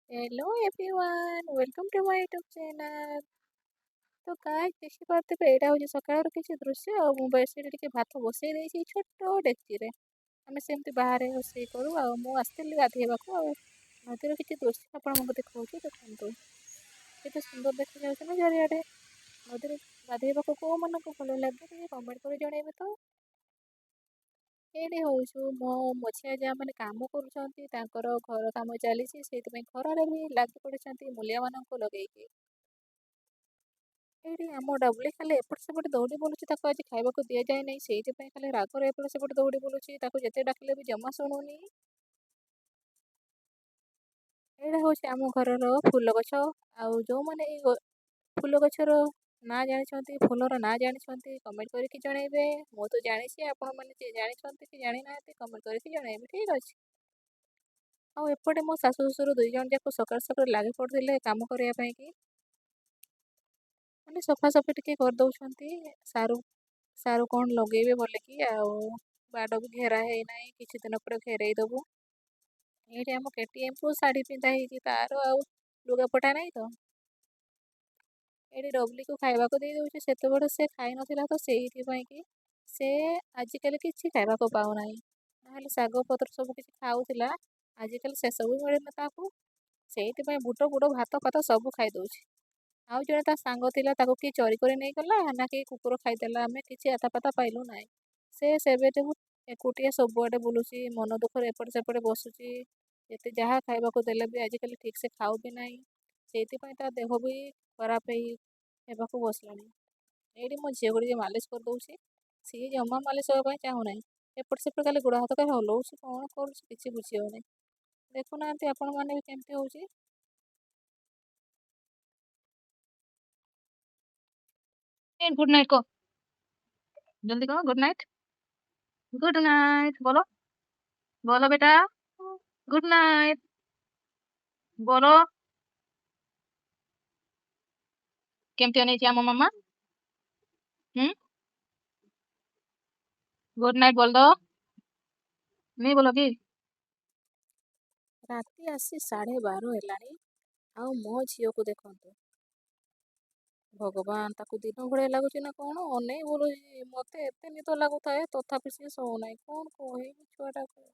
Hello everyone, welcome to my YouTube channel. ତ guys, ଦେଖିପାରୁଥିବେ ଏଇଟା ହେଉଛି ସକାଳର କିଛି ଦୃଶ୍ୟ। ଆଉ ମୁଁ ବେଡ଼ସିଟ୍ରେ ଟିକେ ଭାତ ବସେଇ ଦେଇଛି ଛୋଟ ଡେକ୍ଚିରେ। ଆମେ ସେମିତି ବାହାରେ ରୋଷେଇ କରୁ। ଆଉ ମୁଁ ଆସିଥିଲି ଗାଧେଇବାକୁ, ଆଉ ନଦୀର କିଛି ଦୃଶ୍ୟ ଆପଣଙ୍କୁ ଦେଖାଉଛି, ଦେଖନ୍ତୁ କେତେ ସୁନ୍ଦର ଦେଖାଯାଉଛି ନା ଚାରିଆଡ଼େ। ନଦୀରେ ଗାଧେଇବାକୁ କେଉଁମାନଙ୍କୁ ଭଲ ଲାଗେ, ଟିକେ କମେଣ୍ଟ କରି ଜଣେଇବେ ତ। ଏଇଠି ହେଉଛୁ ମୋ ମଝିଆ ଯାଆ ମାନେ କାମ କରୁଛନ୍ତି, ତାଙ୍କର ଘର କାମ ଚାଲିଛି, ସେଇଥିପାଇଁ ଖରାରେ ବି ଲାଗି ପଡ଼ିଛନ୍ତି ମୂଲିଆମାନଙ୍କୁ ଲଗେଇକି। ଏଇଠି ଆମ ଡବ୍ଲି ଖାଲି ଏପଟ ସେପଟ ଦୌଡ଼ି ବୁଲୁଛି। ତାକୁ ଆଜି ଖାଇବାକୁ ଦିଆଯାଏ ନାହିଁ, ସେଇଥିପାଇଁ ଖାଲି ରାଗରେ ଏପଟ ସେପଟ ଦୌଡ଼ି ବୁଲୁଛି। ତାକୁ ଯେତେ ଡାକିଲେ ବି ଜମା ଶୁଣୁନି। ଏଇଟା ହେଉଛି ଆମ ଘରର ଫୁଲ ଗଛ। ଆଉ ଯେଉଁମାନେ ଏଇ ଫୁଲ ଗଛର ନାଁ ଜାଣିଛନ୍ତି, ଫୁଲର ନାଁ ଜାଣିଛନ୍ତି, କମେଣ୍ଟ କରିକି ଜଣେଇବେ। ମୁଁ ତ ଜାଣିଛି, ଆପଣମାନେ ଯିଏ ଜାଣିଛନ୍ତି କି ଜାଣିନାହାନ୍ତି, କମେଣ୍ଟ କରିକି ଜଣେଇବେ, ଠିକ୍ ଅଛି? ଆଉ ଏପଟେ ମୋ ଶାଶୁ ଶ୍ୱଶୁର ଦୁଇ ଜଣ ଯାକ ସକାଳୁ ସକାଳୁ ଲାଗି ପଡ଼ୁଥିଲେ କାମ କରିବା ପାଇଁକି, ମାନେ ସଫାସଫି ଟିକେ କରିଦେଉଛନ୍ତି। ସାରୁ କ'ଣ ଲଗେଇବେ ବୋଲିକି। ଆଉ ବାଡ଼ ବି ଘେରା ହେଇନାହିଁ, କିଛି ଦିନ ପରେ ଘେରେଇ ଦେବୁ। ଏଇଠି ଆମ କେଟିଏମ୍କୁ ଶାଢ଼ୀ ପିନ୍ଧା ହେଇଛି, ତାର ଆଉ ଲୁଗାପଟା ନାହିଁ ତ। ଏଇଠି ଡବ୍ଲିକୁ ଖାଇବାକୁ ଦେଇଦେଉଛି। ସେତେବେଳେ ସେ ଖାଇନଥିଲା ତ, ସେଇଥିପାଇଁ କି ସେ ଆଜିକାଲି କିଛି ଖାଇବାକୁ ପାଉନାହିଁ। ନହେଲେ ଶାଗ ପତ୍ର ସବୁ କିଛି ଖାଉଥିଲା, ଆଜିକାଲି ସେସବୁ ମିଳୁନି ତାକୁ। ସେଇଥିପାଇଁ ବୁଟ ବୁଟ ଭାତ ଫାତ ସବୁ ଖାଇଦେଉଛି। ଆଉ ଜଣେ ତା ସାଙ୍ଗ ଥିଲା, ତାକୁ କିଏ ଚୋରି କରି ନେଇଗଲା ନା କି କୁକୁର ଖାଇଦେଲା, ଆମେ କିଛି ଆତାପାତା ପାଇଲୁ ନାହିଁ। ସେ ସେବେଠୁ ଏକୁଟିଆ ସବୁଆଡ଼େ ବୁଲୁଛି, ମନ ଦୁଃଖରେ ଏପଟେ ସେପଟେ ବସୁଛି। ଯେତେ ଯାହା ଖାଇବାକୁ ଦେଲେ ବି ଆଜିକାଲି ଠିକ୍ସେ ଖାଉ ବି ନାହିଁ। ସେଇଥିପାଇଁ ତା ଦେହ ବି ଖରାପ ହେଇ ହେବାକୁ ବସିଲାଣି। ଏଇଠି ମୋ ଝିଅକୁ ଟିକେ ମାଲିସ କରିଦେଉଛି। ସିଏ ଜମା ମାଲିସ ହେବା ପାଇଁ ଚାହୁଁନାହିଁ, ଏପଟ ସେପଟ ଖାଲି ଗୋଡ଼ ହାତ ଖାଲି ହଲଉଛି। କ'ଣ କରୁଛି କିଛି ବୁଝି ହେଉନି। ଦେଖୁନାହାନ୍ତି ଆପଣମାନେ ବି କେମିତି ହେଉଛି। ଗୁଡ୍ ନାଇଟ୍ କହ, ଜଲ୍ଦି କହ। ଗୁଡ୍ ନାଇଟ୍, ଗୁଡ୍ ନାଇଟ୍ बोलो, बोलो बेटा, ଗୁଡ୍ ନାଇଟ୍ बोलो। କେମିତି ଅନେଇଛି ଆମ ମାମା? ହୁଁ, ଗୁଡ୍ ନାଇଟ୍ बोल दो। नहीं बोलोगी? ରାତି ଆସି 12:30 ହେଲାଣି, ଆଉ ମୋ ଝିଅକୁ ଦେଖନ୍ତୁ। ଭଗବାନ, ତାକୁ ଦିନ ଭଳିଆ ଲାଗୁଛି ନା କ'ଣ, ଅନେଇ ବୁଲୁଛି। ମୋତେ ଏତେ ନିଦ ଲାଗୁଥାଏ, ତଥାପି ସିଏ ଶୋଉନାହିଁ। କ'ଣ କହିବି ଛୁଆଟାକୁ?